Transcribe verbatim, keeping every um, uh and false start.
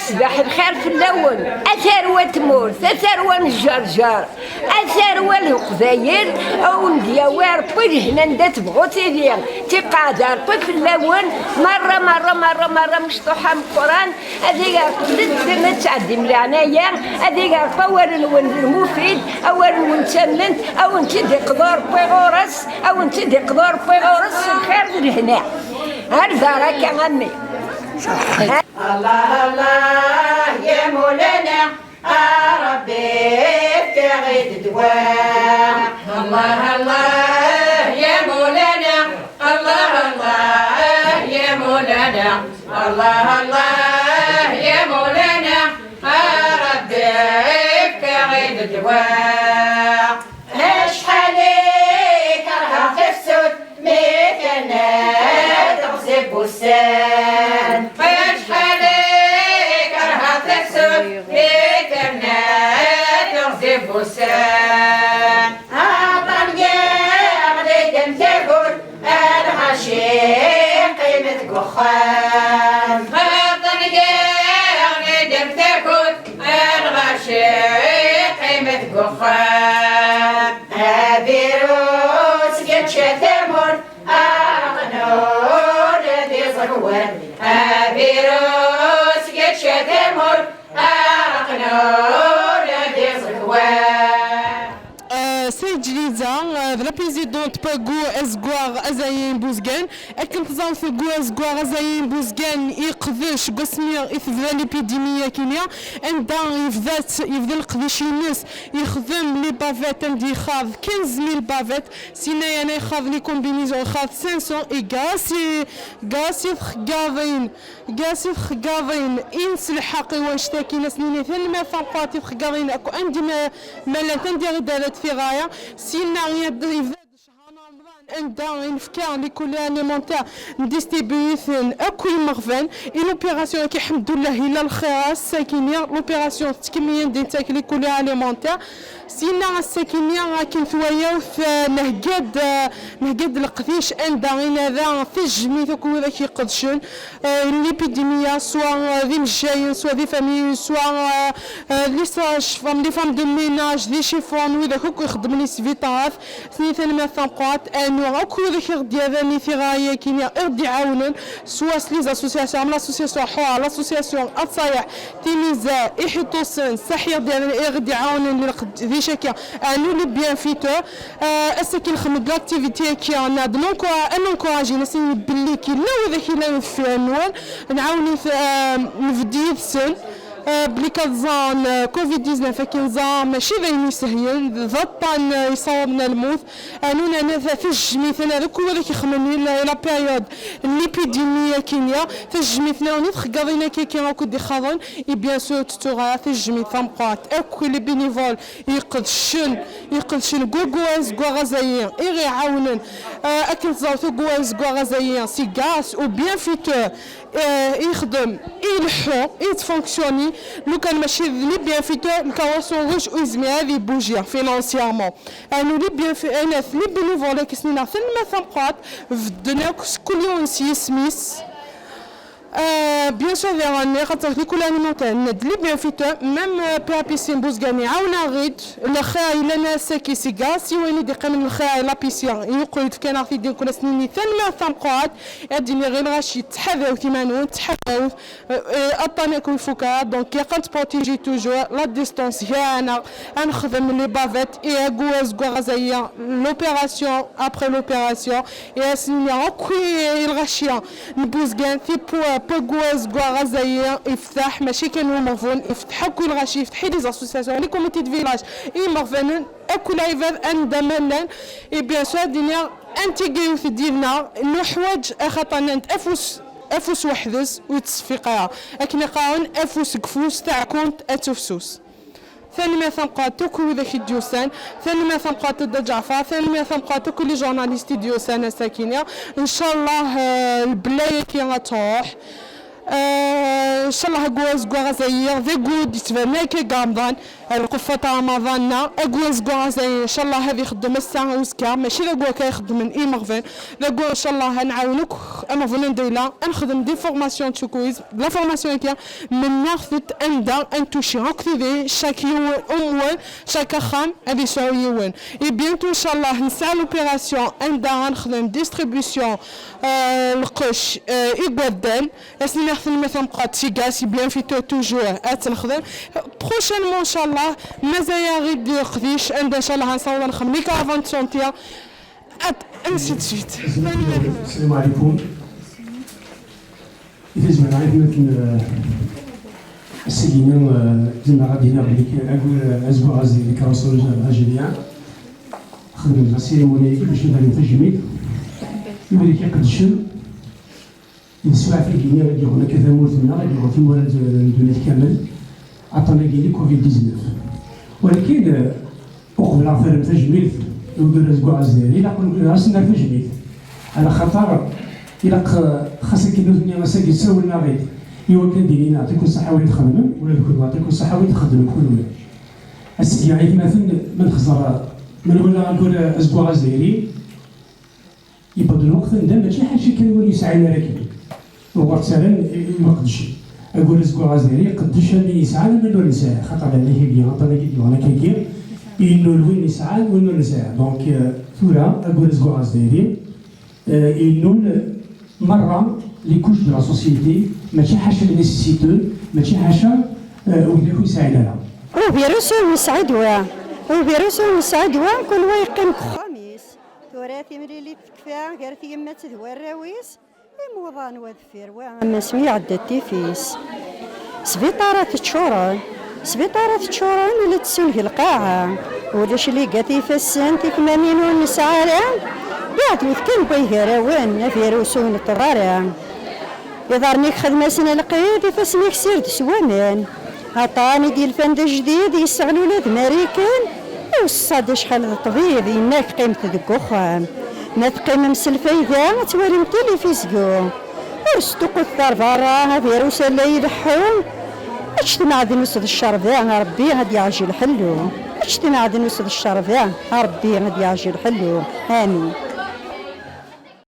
Ṣṣbeḥ lxir fell-awen, a tarwa n tmurt, a tarwa n Ǧerǧer, a tarwa n Leqbayel, a wen-d-yawi Ṛebbi lehna anda tebɣu tili, tiqeɛda Ṛebbi fell-awen, merra, merra, merra, merra, mecṭuḥ ameqqran, ad igerṭ d ddem ad tɛeddim leɛnaya, ad igerṭ awal-nwen d lmufid, awal-nwen d tamment, a wen-tt-id-iqḍu Ṛebbi ɣur-s, a wen-tt-id-iqḍu Ṛebbi ɣur-s s lxir d lehna. Ar baraka a mmi. الله الله يا مولانا، آه ربي افتغي الدواء. الله الله يا مولانا، الله الله يا مولانا، الله الله يا مولانا، آه ربي افتغي الدواء. Acḥal i kerheɣ tafsut mi terna teɣzi n wussan. Acḥal i kerheɣ tafsut mi terna teɣzi n wussan. Aṭan yeɣli-d am tagut, a lɣaci qqimet deg uxxam. Aṭan yeɣli-d am tagut, a lɣaci qqimet deg uxxam. Avirus yečča tamurt, areqnun d iẓekwan. Avirus yečča tamurt, areqnun d iẓekwan. Euh, Saïd Jliza, euh, de la présidente Pagu Azeggaɣ Azayen Bouzgan. Akken teẓramt, Pagu Azeggaɣ Azayen Bouzgan yeqdec seg wasmi i tebda l'épidémie akini, anda yebda, yebda leqdic-ines, yexdem les bavettes, anda yexaḍ quinze mille bavettes, sina yana yexaḍ les combinaisons, yexaḍ cinq cents, et grâce i, grâce i txeggaḍin, grâce i txeggaḍin i neslḥaq i wannect-agi, ad s-nini tanemmirt tameqqrant i txeggaḍin akk anda ma, ma llant, anda i ɣ-d-rrant tiɣri, sina yebda Anda i nefka les colis alimentaires, ndistribuyi-ten akk i yimeɣban. I l'opération-agi, ḥemdullah, yella lxir ass-agi-nni. L'opération tettkemmil anda i nettak les colis alimentaires. Sina ass-agi-nni, akken twayawt, eh, nhegga-d, eh, nhegga-d leqdic anda i nerra tajmilt akk widak iqedcen, eh, l'épidémie, soit, eh, d imejjayen, soit des familles, soit, eh, eh, les sages-femmes, les femmes de ménage, des chiffons, widak akk ixeddmen i sbiṭarat. Snin tanemmirt tameqqrant, anu akk widak i ɣ-d-yerran i tiɣri-agi-nni, i ɣ-d-iɛawnen, swa s les associations, am l'association Ḥura, l'association Aṣayeḥ, Timizar, Iḥiṭusen, saḥ i ɣ-d-yerran, i ɣ-d-iɛawnen di lqed-, di caki, anu les bienfaiteurs. Euh, ass-agi nxeddem-d l'activité-agi, nɛed nencoura-, ad nencouragi, ad s-nini belli yella widak yellan deffir-nwen, nɛawen-it, euh, nebded yid-sen. Euh, belli kan ẓran, euh, covid dix-neuf akken ẓran mačči d ayen isehlen, d aṭṭan, euh, yessawḍen ar lmut. Anu nerna ta-, tajmilt, nerna akk widak ixemmen i la, i la période n l'épidémie akkin-nni, tajmilt nerna i txeggaḍin akka akkin akk d-ixaḍen, et bien sûr tettuɣ ara tajmilt tameqqrant akk les bénévoles iqedcen, iqedcen deg wagu azeggaɣ azayi, i ɣ-iɛawnen, euh, akken teẓramt agu azeggaɣ azayi, c'est grâce aux bienfaiteurs, euh, i yexdem, i ileḥḥu, i yettfonctionner, lukan mačči d les bienfaiteurs, le carrosse rouge ur yezmir ad ibouger financièrement. Anu les bienfait-, anat les bénévoles akk snin-a, tanemmirt tameqqrant, bedden akk s kul yiwen s yisem-is. Euh, bien sûr, diɣen, iqaṭer di kul alimentaire, ned les bienfaiteurs, même, euh, P A P C n Bouzgan iɛawen-aɣ-id, lxir yellan ass-agi seg-a, si wayen i d-iqqimen lxir i la P C, yeqqel-d fkan-aɣ-t-id, nekk ad s-nini tanemmirt tameqqrant, ad d-iniɣ i lɣaci, ttḥadarewt iman-nwen, ttḥadarewt, euh, euh, aṭṭan akk ifukar, donc ilaq ad nettprotéger toujours, la distance gar-aneɣ, ad nexdem les bavettes, et agu azeggaɣ azayi, l'opération après l'opération, et ad s-nini akk i, i lɣaci, n Bouzgan, tiwwura n wagu azeggaɣ azayi ifteḥ, mačči kan i umeɣbun, ifteḥ akk i lɣaci, ifteḥ i les associations, les comités de village, i imeɣbanen, akk lɛibad anda ma llan, et bien sûr, ad d-iniɣ, anti i yiwet d yid-neɣ, nuḥwaǧ axaṭer nnan-d afus, afus weḥd-s ur yettseffiq ara. Akken i qqaren, afus deg ufus, taɛkumt ad tefsus. Tanemmirt tameqqrant akk i widak i d-yusan, tanemmirt tameqqrant a Dda Ǧeɛfer, tanemmirt tameqqrant akk i les journalistes i d-yusan ass-agi-nni. Ncallah, eh, lbella-agi ad truḥ. Eh, ncallah agu azeggaɣ azayi, d agu d-yettbanen akka deg Remḍan. Lqeffa n Ramaḍan-a, aggur azeggaɣ azzayri, ncallah ad ixeddem ass-a, uzekka, mačči d aggur kan i xeddmen imeɣban, d aggur ncallah ad nɛawen akk imeɣban anda yella, ad nexdem des formations de secourisme, d la formation-agi, mennaɣ-tent anda ad n-tuci akk tidi, chaque yiwen umwan, chaque axxam ad yesɛu yiwen. Et bientôt ncallah nesɛa l'opération anda ad nexdem distribution, euh, lqecc, euh, igerdan, Ass-nni tanemmirt tameqqrant, si gaz, si bienfito toujours ad tt-nexdem. Prochainement ncallah, mazal-aɣ-d leqdic anda ncallah ad nessaweḍ ad nexdem les caravanes de santé, ad, ainsi de suite. Tanemmirt. Asalaamu ɛalaykum. I tazwara, aytmaten, eh, ass-agi-nni, eh, zemreɣ ad d-iniɣ belli aggur, eh, azeggaɣ azzayri, les caravanes algériens, xedmen la cérémonie kullec ad d-rren tajmilt i wid iqeddcen. Di teswiɛt-agi-nni i d-yuɣen akka tamurt-nneɣ, i d-yuɣen timura n, n ddunit kamel, aṭṭan-agi-nni covid dix-neuf. Walakin, eh, uqbel ad terrem tajmilt i wid ur azeggaɣ azzayri, ilaq ad sen-nerr tajmilt. Ɛla xaṭer, ilaq, eh, xas akken nutni ass-agi ssawlen-aɣ-id i wakken ad d-inin yeɛṭikum ṣṣeḥḥa win txedmem, ula d kunwi yeɛṭikum ṣṣeḥḥa win txedmem kunwi. Ass-agi, aytmaten, ma nexẓer, ma nwala aggur, eh, azeggaɣ azzayri, Yewweḍ lweqt anda mačči ḥaca kan win yesɛan ara akken. Uɣur ttarran i, i uqeddec. Aggur azeggaɣ azzayri iqeddec am win yesɛan am win ur nesɛi, xaṭer lehlak-agi, aṭṭan-agi d-yuɣen akkagi, yennul win yesɛan, win ur nesɛi. Donc, euh, tura, aggur azeggaɣ azzayri, euh, yennul merra les couches de la société, mačči ḥaca les nécessiteux, mačči ḥaca, euh, widak ur yesɛin ara. Uvirus ur nesɛi ddwa. Uvirus ur nesɛi ddwa, kul wa yeqqim deg uxxam-is. Tura timlilit tekfa gar tyemmat d warraw-is, imuḍan wa deffir wa, am asmi iɛedda tifis. Sbiṭarat ččuren, sbiṭarat ččuren, ula d tessun deg lqaɛa. Ulac ligat ifassen, tikmamin ur nesɛi ara, d aɛdud kan n waygar-awen, avirus ur neṭṭeḍ ara. Iḍarren-ik xdem-asen lqid, ifassen-ik sired s waman. Aṭṭan i d-yelfan d ajdid, yesseɣli ula d Marikan. Iweṣṣa-d acḥal d ṭṭbib, yenna-k qqimet deg uxxam. Ma teqqimem s lfayda, ad twalim tilifizyu. Ur sṭuqqutet ar berra, avirus a la ileḥḥu. Eččet maɛdenus d ccerba, Ṛebbi ad d-yeɛjel ḥellu. Eččet maɛdenus d ccerba, Ṛebbi ad d-yeɛjel ḥellu. Amin.